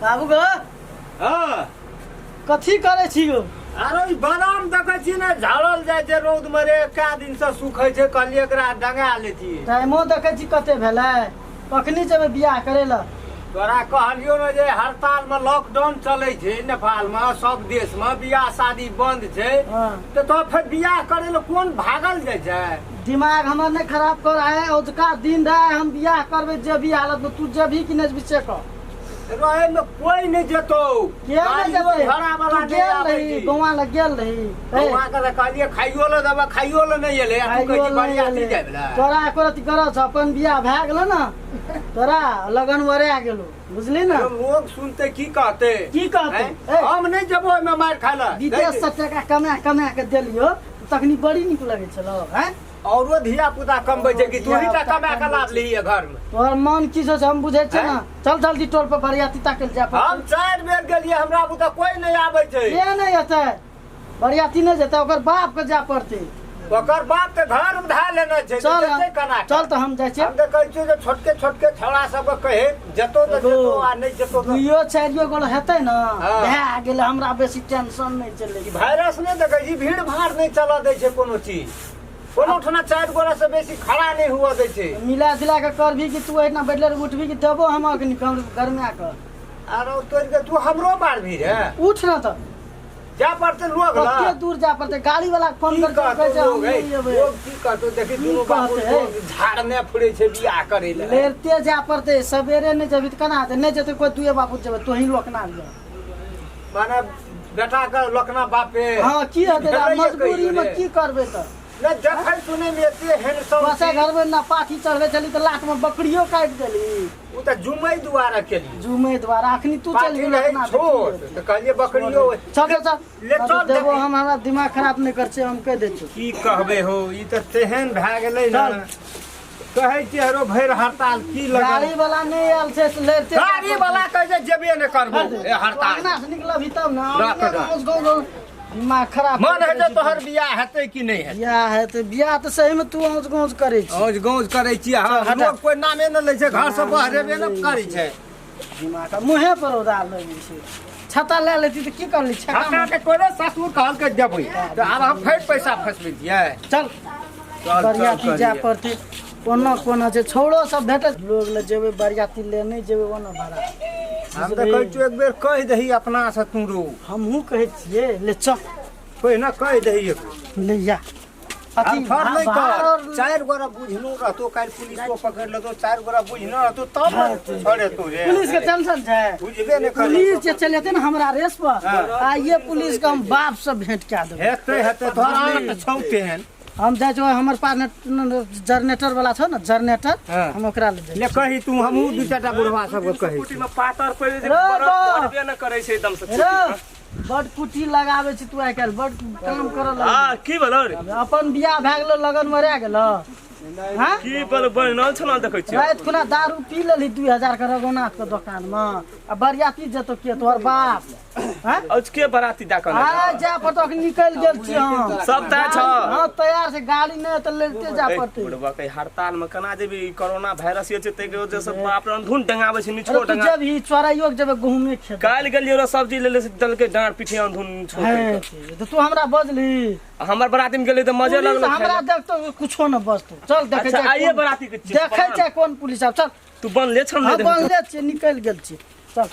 बाबू गो। हाँ। कथी करै छी यौ? अरे ई बादाम देखै छी ने, झाड़ल जाइ छै रौद मे रे, कै दिन से सुखै छै, कहलियै एकरा डंगा लेतियै। टाइमो देखै छी कते भेलै, कखनी जेबै बियाह करै लए? तोरा कहलियौ ने जे हड़ताल मे लॉकडाउन चलै छै नेपाल मे, सब देश मे बियाह शादी बंद छै। हाँ। तऽ तो फेर बियाह करै लए कोन भागल जाइ छै? दिमाग हमर नहि खराब कर, आइ औजका दिन रहे हम बियाह करबै जे भी हालत मे, तू जेबही कि नहि जेबही से कह। रहे में कोई नहीं जेतो। किया नहि गाड़ियो जेतै? भाड़ा वाला तू नहीं गेल आबै रही छै। गौआ लग गेल रही? ए, गौआ के तऽ कहलियै खाइयो ले देबै, खाइयो ले नहि एलै, आ तू कहै खाइयो छी नहि बरियाती एलै। जाय बला। तोरा एको रति गरज छौ? अपन बियाह भए गेलो ने तोरा, लगन ओरा गेलो, बुझली ने? यौ, लोग सुनते की कहते? की कहतै? हैं? ए, हम नहि जेबो ओहिमे मारि खाय लए। विदेश से टका कमा कमा के देलियो तखनी बड़ी नीक लगै छलो हैं। औरो धिया पुता कमबै छै कि तू ही टा धिया-पुता कमा के कमबै लाभ लिही घर में? तोहर मन की छौ से हम बुझै छियै ने। हैं? चल जल्दी टोल पर बरियाती ताकै लए जाय हम पड़तै। 4 बेर गेलियै, हमरा बुते कोई नहि आबै छै। के नहि एतै? बरियाती नहि जेतै, ओकर बाप के जाय पड़तै। ओकर बाप के घर में धए लेने छै। चल। जेतै केना? चल तऽ हम जाइ छियै। हम तऽ कहै छियौ जे छोटके छोटके छौड़ा सबके कहे जेतो तऽ एगो जेतो आ नहि जेतो तऽ दुइयो चारियो गोल हेतै ने। हाँ। भए गेलै, हमरा बेसी टेंशन नहि चलै। ई वायरस नहि देखै छी, भीड़ भाड़ नहि चलऽ दै छै कोनो चीज, कोनो ठना 4 गोरा से बेसी खड़ा नहि हुअ दै छै। मिला जुला के करबी कि तू एहिना बैठले रह, उठबी कि देबो हम अखनी गरमा के? आरो तोड़ के तू हमरो मारबी रे? उठ न तऽ। जा पड़तै लोग लग। कते दूर जा पड़तै? गाड़ी वाला के फोन की करके कहतौ कहै छै हम लोग, नहि है? एबै। लोग की कहतौ? देखी की दुनू बाबू कहतै, है? लोग झाड़ने फुरै छै बियाह करै लए। लेरते जा पड़तै, सवेरे नहि जेबही तऽ केना हेतै? नहि जेतै कोइ, दुए बाबू जेबै, तोही लोकना लिअ। माने बेटा के लोकना बापे? हँ, की हेतै? भेलैये मजबूरी कहियो मे रे? की करबै तऽ? नहि देखै सुनै मे एते हैंडसम बसे छी। घर में ना पाठी चढ़बै छली तऽ लात में बकरियो काटि देली। ओ तऽ जुमै दुआरे केलियै। जुमे द्वारा अखनी तू चलि पाठी गेल रहै अपना तऽ की छोट हेतै? तऽ कहलियै बकरियो। चल चल चल। ले चल। देबो देखी। हम, हमरा दिमाग खराब नहि कर छै, हम कहि दै छियौ। की कहबै हो, ई तऽ तेहन भए गेलै ने। चल। कहै छियै हरो भरि हड़ताल की लगल। गाड़ी वाला नहि आयल छै से लड़ते। गाड़ी वाला कहै छै जेबे नहि करबो ए हड़ताल। अंगना से निकलबही तब ने। राख अंगने राख। गाँव गाँव गाँव दिमाग खराब मन करै हेतै छी। तोहर बियाह हेतै कि नहि हेतै? बियाह हेतै, बियाह तऽ सही में तू औंच गौंच करै छी। औज गौज करै छियै हम? हटा। लोग कोइ नामे नहि लै छै, घर से बहरेबे नहि करै छै। दिमाग मुँहे पर उड़ा लगै छै। छता लए लेती तऽ की करली छता? छता के तोरे ससुर कहलकै देबै तऽ आब हम फेर पैसा फसबै छियै? चल। चल। बरियाती चल। जाय पड़तै, कोना कोना छै, छौड़ो सब भेटत लोग ले जेबै बरियाती ले, नहि जेबै ओना भाड़ा। हम तऽ कहै छियौ एक बेर कहि दही अपना से तू रो। हमहूँ कहै छियै, ले चल। पहिने कहि दही एक बेर। ले जा अथी फर नहि भाड़ कर। और 4 गोरा बुझनो रहतो, काल्हि पुलिसो पकड़ि लेतो, 4 गोरा बुझनो रहतो तब ने छोड़ेतो रे। पुलिस के टेंशन छै? बुझबे नहि करै। पुलिस जे चलि जेतै ने हमरा रेस पर, हाँ। आइए पुलिस के हम बाप से भेंट कए देबै। हेतै हेतै, तोहर आँट छौ तेहन। हम जाइ छियै, हमर पास जनरेटर वाला छौ ने जनरेटर। हाँ। हम ओकरा ले जाइ। ले कही तू, हमहूँ 2 चारिटा बुढ़वा सबके कहै कुटी में पातर पड़ि जाइ छै, रे बरफ बा। पड़बे न करै छै एकदम से। रे बड कुटी लगाबै छी तू आइ काल्हि, बड काम करऽ लगली। हाँ, की भेलो रे? अपन बियाह भए गेलो, लगन मरा गेलो, हाँ? की भेलो, बनल छल देखै छियै। राति खुना दारू पी लेली 2000 के रघुनाथ के दोकान में, आ बरियाती जेतो के? तोहर बाप? हाँ? आज के बराती दऽ कऽ आ जा पड़तो, अखन निकलि गेल छी हम। सब तैयार छ? हाँ, तैयार छै, गाड़ी नहि तऽ लेते जा पड़तै। बुढ़बा के हड़ताल में केना जेबी? ई कोरोना वायरस ये छै, ताहि के वजह से बाप रे अंधुन डंगाबै छै। अरे निछो तू डंगा। जेबही चोराइयो के जेबै गहुँमे खेत। काल्हि गेलियै रह सब्जी ले ले, देलकै डाँड़ पीठे अंधुन छोड़। हे, तऽ तू हमरा बजली। हमर बराती में गेलै तऽ मजे पुलिस लगलै हमरा खाय लए। देखतो कुछो न बजतो, चल देखै अच्छा छै। आइए बराती के छियै? देखै छै कोन पुलिस आब, चल। तू बनले छल? हाँ। नहि देखै। बनले छियै, निकलि गेल छियै, चल।